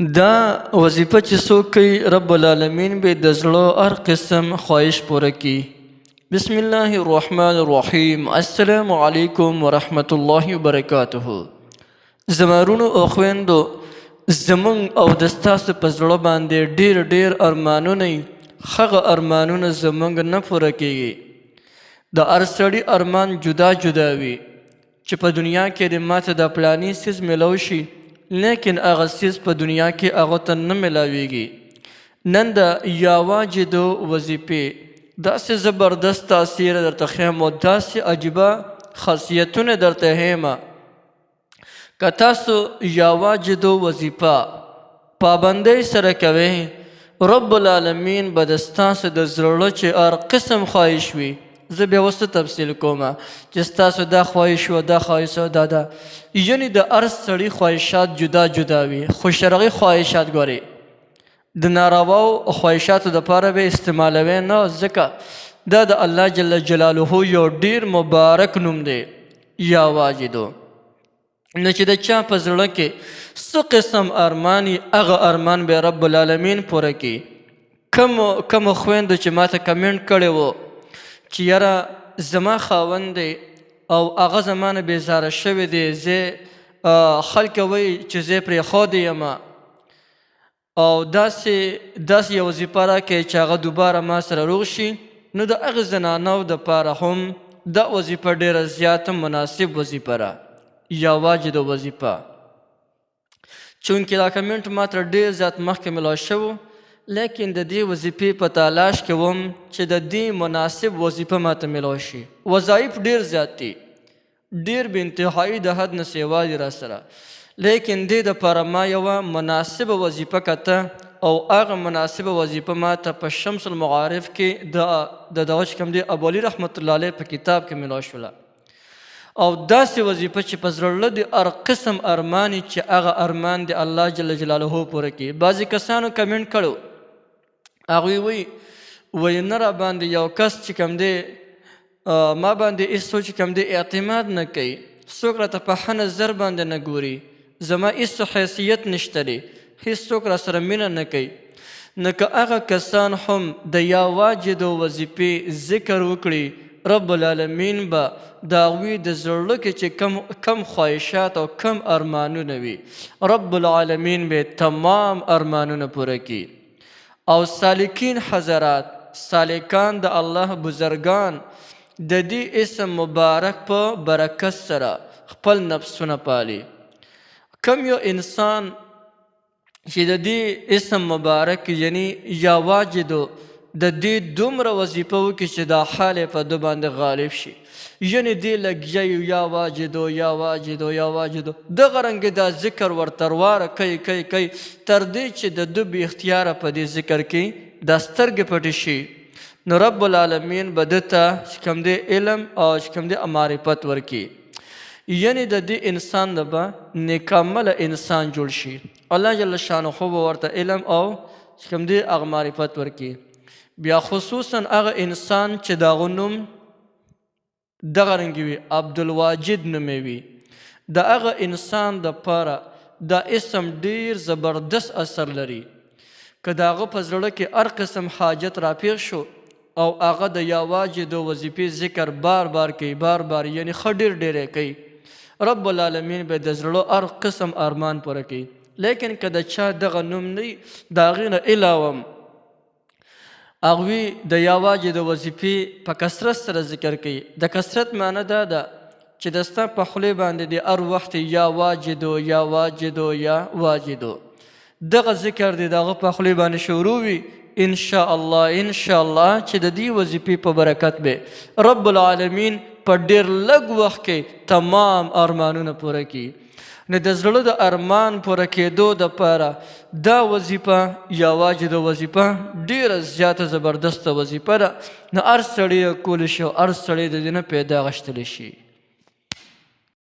دا وظیفه چې څوک کوي، رب العالمین به د زړه هر قسم خواهش پوره کړي. بسم الله الرحمن الرحیم. السلام علیکم ورحمت الله وبرکاته. زما وروڼو او خویندو، زمونږ او د ستاسو په زړه باندې ډیر ډیر ارمانونه، هغه ارمانونه زمونږ نه پوره کیږي. د هر سړي ارمان جدا جدا وي چې په دنیا کې د ماته د پلاني څیز میلاو شي، لیکن هغه څیز په دنیا کې هغه ته نه میلاویږي. نن د یا واجدو وظیفې داسې زبردست تاثیر درته ښیم او داسې عجیبه خاصیتونه درته ښیم. که تاسو یا واجدو وظیفه پابندۍ سره کوئ، رب العالمین به د ستاسو د زړه چې هر قسم خواهش وي، زه بیا اوس تفصیل کوم چې ستاسو دا خواهش و، دا خواهش و، دا دا، یعنی د هر سړي خواهشات جدا جدا وي، خو شرعي خواهشات ګورئ د نارواو خواهشاتو دپاره به استعمالوي نه، ځکه دا د الله جل جلاله یو ډیر مبارک نوم دی یا واجدو. نو چې د چا په زړه کې څه قسم ارمان، هغه ارمان به رب العالمین پوره کړي. کوم خویندو چې ماته کمنټ کړی و چې یاره زما خاوند دی او هغه زما نه بېزاره شوی دی، زه خلک وایي چې زه پرېښودی یم او داسې یو وظیفه راکړئ چې هغه دوباره ما سره روغ شي، نو د هغې زنانو دپاره هم دا وظیفه ډېره زیاته مناسب وظیفه ده، یا واجد وظیفه. چونکې دا کمنټ ما ته ډېر زیات مخکې میلاو شوی، لیکن د دې وظیفې په تلاش کې وم چې د دې مناسب وظیفه ما ته میلاو شي. وظایف ډېر زیات دي، ډېر بې انتهایي د حد نه سیوا دي را سره، لیکن دې دپاره ما یوه مناسبه وظیفه کته او هغه مناسبه وظیفه ما ته په شمس المعارف کې د دغه چې کوم دی ابو علي رحمت الله علیه په کتاب کې میلاو شوله. او داسې وظیفه چې په زړه د هر قسم ارمان چې هغه ارمان د الله جل جلاله پوره کړي. بعضې کسانو کمنټ کړو، هغوی وایي وایي نه را باندې یو کس چې کوم دی ما باندې هېڅ چې کوم دی اعتماد نه کوي، څوک راته په ښه نظر باندې نه ګوري، زما هېڅ حیثیت نشته دی، هېڅوک را سره مینه نه کوي. نو که هغه کسان هم د یا واجدو وظیفې ذکر وکړي، رب العالمین به د هغوی د زړه کې چې کم خواهشات او کم ارمانونه وي، رب العالمین به تمام ارمانونه پوره کړي. او سالکین حضرات، سالکان د الله بزرګان د دې اسم مبارک په برکت سره خپل نفسونه پالي. کم یو انسان چې د دې اسم مبارک یعنی یا واجدو د دې دومره وظیفه وکړي چې دا حال یې په ده باندې غالب شي، یعنی دې لګیا یو یا واجدو یا واجدو یا واجدو، دغه رنګ دا ذکر ورته رواره کوي کوي کوي تر دې چې د ده بې اختیاره په دې ذکر کې دا سترګې پټې شي، نو رب العالمین به ده ته چې کوم دی علم او چې کوم دی معرفت ورکړي. یعنی د دې انسان نه به نیکمله انسان جوړ شي، الله جل شانه به ورته علم او چې کوم دی هغه معرفت ورکړي. بیا خصوصا هغه انسان چې د هغه نوم دغه رنګ وي، عبدالواجد نوم یې وي، د هغه انسان دپاره دا اسم ډیر زبردست اثر لري. که د هغه په زړه کې هر قسم حاجت راپېښ شو او هغه د یا واجدو وظیفې ذکر بار بار کوي، بار بار یعنی ښه ډېر ډېر یې کوي، رب العالمین به د زړه هر قسم ارمان پوره کوي. لیکن که د چا دغه نوم نه وي، د هغې نه علاوه هغوی د یا واجد وظیفې په کثرت سره ذکر کوي. د کثرت معنی دا ده چې د ستا په خولې باندې د هر وخت یا واجدو یا واجدو یا واجدو دغه ذکر دی د هغه په خولې باندې شروع وي، انشاءالله انشاءالله چې د دې وظیفې په برکت به رب العالمین په ډېر لږ وخت کې تمام ارمانونه پوره کړي. نو د زړه د ارمان پوره کېدو دپاره دا وظیفه یا واجد وظیفه ډېره زیاته زبردسته وظیفه ده. نو هر سړی یې کولی شي او هر سړی د دې نه پیدا غشتلی شي.